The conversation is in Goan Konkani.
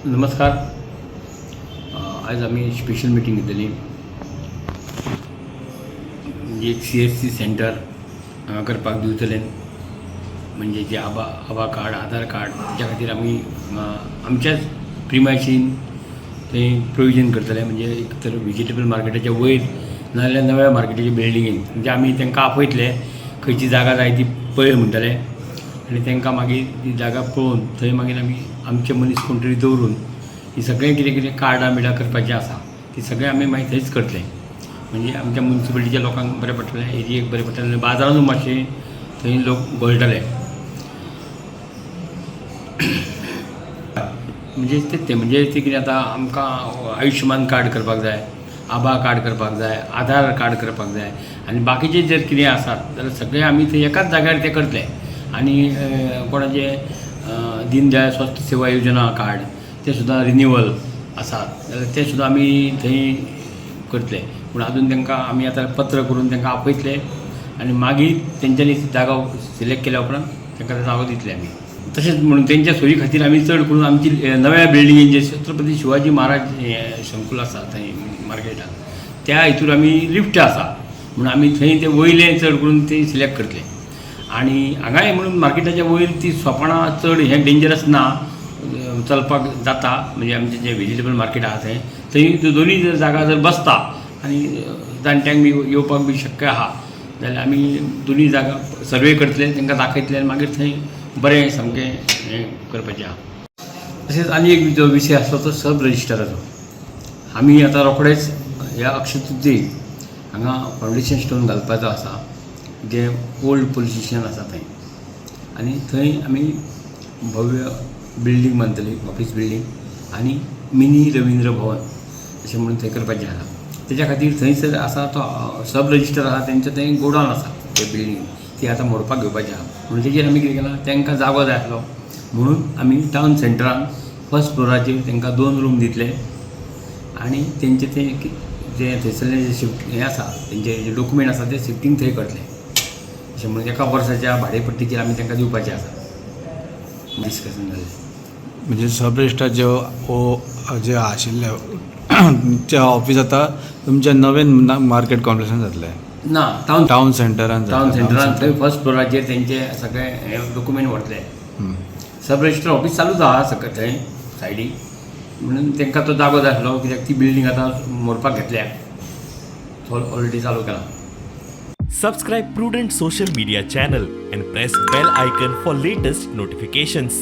नमस्कार. आयज आमी स्पेशल मिटींग घेतलेली, म्हणजे एक सीएससी सेंटर हांगा करपाक दिवचले, म्हणजे जे आबा कार्ड, आधार कार्ड, तेच्या खातीर आमी आमच्याच प्रिमायसीन थंय प्रोविजन करतले. म्हणजे एक तर व्हेजिटेबल मार्केटाच्या वयर, नाजाल्यार नव्या मार्केटाच्या बिल्डिंगेन. म्हणजे आमी तांकां आपयतले, खंयची जागा जाय ती पळय म्हणटले आनी तांकां मागीर ती जागा पळोवन थंय मागीर आमी आमचे मनीस कोण तरी दवरून ही सगळें कितें कितें कार्डां बिर्डां करपाचें आसा, ती सगळें आमी मागीर थंयच करतले. म्हणजे आमच्या मुन्सिपालिटीच्या लोकांक बरें पडटलें, एरियेक बरें पडटलें आनी बाजारानूय मातशें थंय लोक घोळटले. म्हणजे तें म्हणजे तें कितें, आतां आमकां आयुश्यमान कार्ड करपाक जाय, आबा कार्ड करपाक जाय, आधार कार्ड करपाक जाय आनी बाकीचे जर कितें आसात जाल्यार सगळें आमी थंय एकाच जाग्यार तें करतले. आनी कोणाचें दीन दयाळ स्वस्थ सेवा योजना कार्ड, तें सुद्दां रिन्युअल आसा जाल्यार तें सुद्दां आमी थंय करतले. पूण आजून तांकां आमी आतां पत्र करून तांकां आपयतले आनी मागीर तेंच्यांनी जागो सिलेक्ट केल्या उपरांत तांकां जागो दितले आमी. तशेंच म्हणून तेंच्या सोयी खातीर आमी चड करून आमची नव्या बिल्डिंगेन जे छत्रपती शिवाजी महाराज हें संकूल आसा थंय मार्केटान, त्या हितूर आमी लिफ्ट आसा म्हणून आमी थंय ते वयलें चड करून ते सिलेक्ट करतले. आनी हांगाय म्हणून मार्केटाच्या वयर ती सोपाणां चड हें डेंजरस ना, चलपाक जाता. म्हणजे आमचें जें व्हेजिटेबल मार्केट आहा थंय, थंय दोनूय जर जागा जर बसता आनी जाणट्यांक बी येवपाक बी शक्य आहा जाल्यार आमी दोनूय जागा सर्वे करतले, तांकां दाखयतले आनी मागीर थंय बरें सामकें हें करपाचें आहा. तशेंच आनी एक जो विशय आसलो तो सब रजिस्टराचो. आमी आतां रोखडेच ह्या अक्षय तृतीयेक हांगा फावंडेशन स्टोन घालपाचो आसा, जें ओल्ड पुलीस स्टेशन आसा थंय. आनी थंय आमी भव्य बिल्डींग बांदतली, ऑफीस बिल्डींग आनी मिनी रविंद्र भवन अशें म्हणून थंय करपाचें आसा. तेच्या खातीर थंयसर आसा तो सब रजिस्टर आसा, तेंचें थंय गोडावन आसा, ते बिल्डींग ती आतां मोडपाक घेवपाची आहा. म्हणून तेजेर आमी कितें केलां, तांकां जागो जाय आसलो म्हणून आमी टावन सेंटरान फर्स्ट फ्लोराचेर तांकां दोन रूम दितले आनी तेंचे ते जे थंयसरलें जे शिफ्ट हें आसा, तेंचे जे डॉक्युमेंट आसा ते शिफ्टींग थंय करतले अशें म्हणून एका वर्साच्या भाडेपट्टीचेर आमी तांकां दिवपाचें आसा. डिस्कशन जालें. म्हणजे सब रजिस्ट्रार जे ओ जे आशिल्ले ते ऑफीस आतां तुमच्या नवीन मार्केट कॉम्प्लेक्सान जातलें? ना, टावन टावन सेंटरान. टावन सेंटरान थंय फर्स्ट फ्लोराचेर तेंचे सगळे हे डॉक्युमेंट व्हरतले. सब रजिस्टर ऑफीस चालूच आहा सकयल थंय सायडीक, म्हणून तांकां तो जागो जाय आसलो, कित्याक ती बिल्डींग आतां मोडपाक घेतल्या, तो ऑलरेडी चालू केला. Subscribe Prudent Social Media channel and press bell icon for latest notifications.